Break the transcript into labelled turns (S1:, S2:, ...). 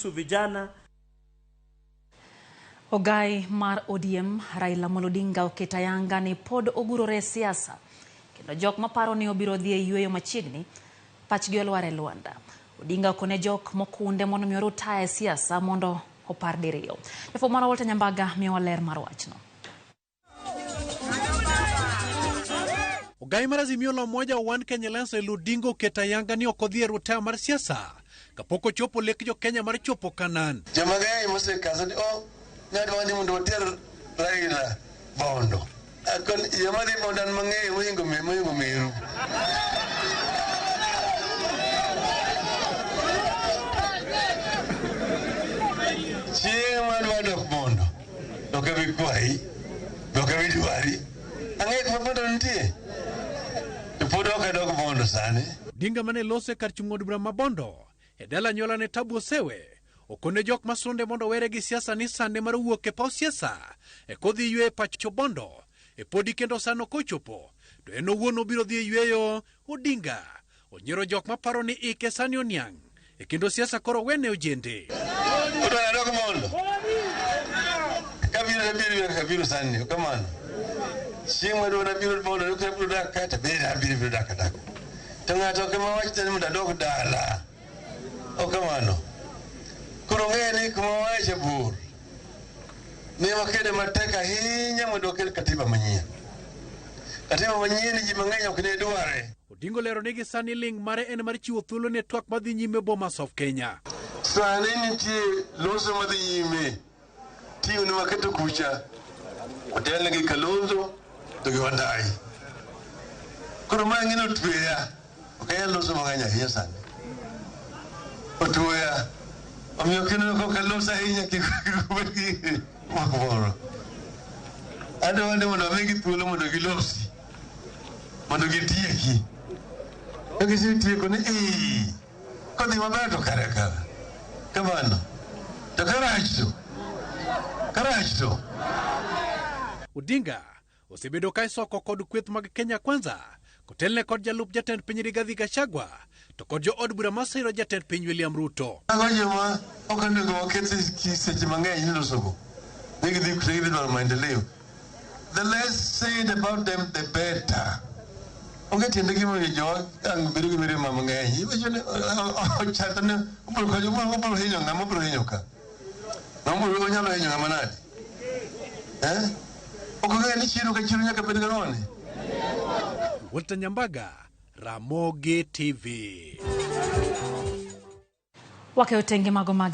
S1: Kuhusu vijana.
S2: Ogai mar ODM Raila Amolo Odinga oketo ayanga ni pod ogurore e siasa kendo jok maparo ni obiro dhi e yueyo machiegni pachgi olwar e lwanda. Odinga okone jok mokunde mondo mi orut taya e siasa mondo opar diriyo. Jafwambo marwa Walter Nyambaga miyowa ler mar wachno.
S3: Ogai mar Azimio la Umoja One Kenya Alliance Raila Odinga oketo ayanga ni ok odhi e rutaya mar siasa kapok ochopo lek jo Kenya mar chopo Kanan.
S4: Joma ng'eny mosekasa ni oh, nyadwa ni mondo water Raila Bondo. Akon joma dhi Bondo an mang'eyo mohingo mohingo meru. Chieng' ma adwa dok Bondo, ok abi kwayi, ok abi dwari. Ang'eyo kuma Bondo nitie. To pod ok adok Bondo sani.
S3: Odinga mane loso e kar chung' od bura ma Bondo e dala anyuola ne Tabu Osewe okone jok masunde mondo were gi siasa ni sande mar wuok e paw siasa e kodhi ywe e pacho Bondo e podi kendo sano kochopo to en owuon obiro dhi e yweyo. Odinga onyiero jok maparo ni ike sani oniang' e kendo siasa koro wene ojende.
S4: Udwaro adog Bondo? Kabiro abiro abiro sani, ok kamano. Chieng' madwa nabiro Bondo, ok abiro dak ka to bende abiro biro dak adaka. To ng'ato ok ema wachna ni mondo adog dala. Ok kamano. Koro ng'e ni kuma wawache bor. Ne wakede matek ahinya mondo wakel katiba manyien. Katiba manyien ji mang'eny ok ne dware.
S3: Odinga olero ni gi sani ling' mare en mar chiwo thuolo ne twak madhi nyime Bomas of Kenya.
S4: Sani nitie loso madhi nyime. Team ni waketo kucha. Otelne gi Kalonzo to gi Wandayi. Koro ma ng'ino otweya. Ok anyal loso mang'eny ahinya sani. Otweya. Omiyo kineno ka ok alos ahinya kik ubed gi wach moro. Adwa ni mondo amigi thuolo mondo gilosi. Mondo gitieki. Ka gisetieko ni ee, kodhi maber to kare kare. Kamano. To karach to. Karach to.
S3: Odinga osebedo ka isoko kod kweth mag Kenya Kwanza kotelne kod jalup jatend piny Rigathi Gachagua to kod jo od bura masiro jatend piny William Ruto.
S4: Mago joma ok onego waket seche mang'eny ni losogo. Ni gidhi gidhi dwaro maendeleo. The less said about them, the better. Onge tiende gimomiyo jowa ang' bedo gi mirima mang'eny. Iwacho ni ochando ni obiro konyo obiro hinyo ng'ama obiro hinyo ka. Ng'ama obiro onyalo hinyo ng'ama nade? Eh? Ok ong'eyo ni chiro ka chiro nyaka bed gi ang'one?
S3: Walter Nyambaga, Ramogi TV.
S2: Wakeyo tenge mago mag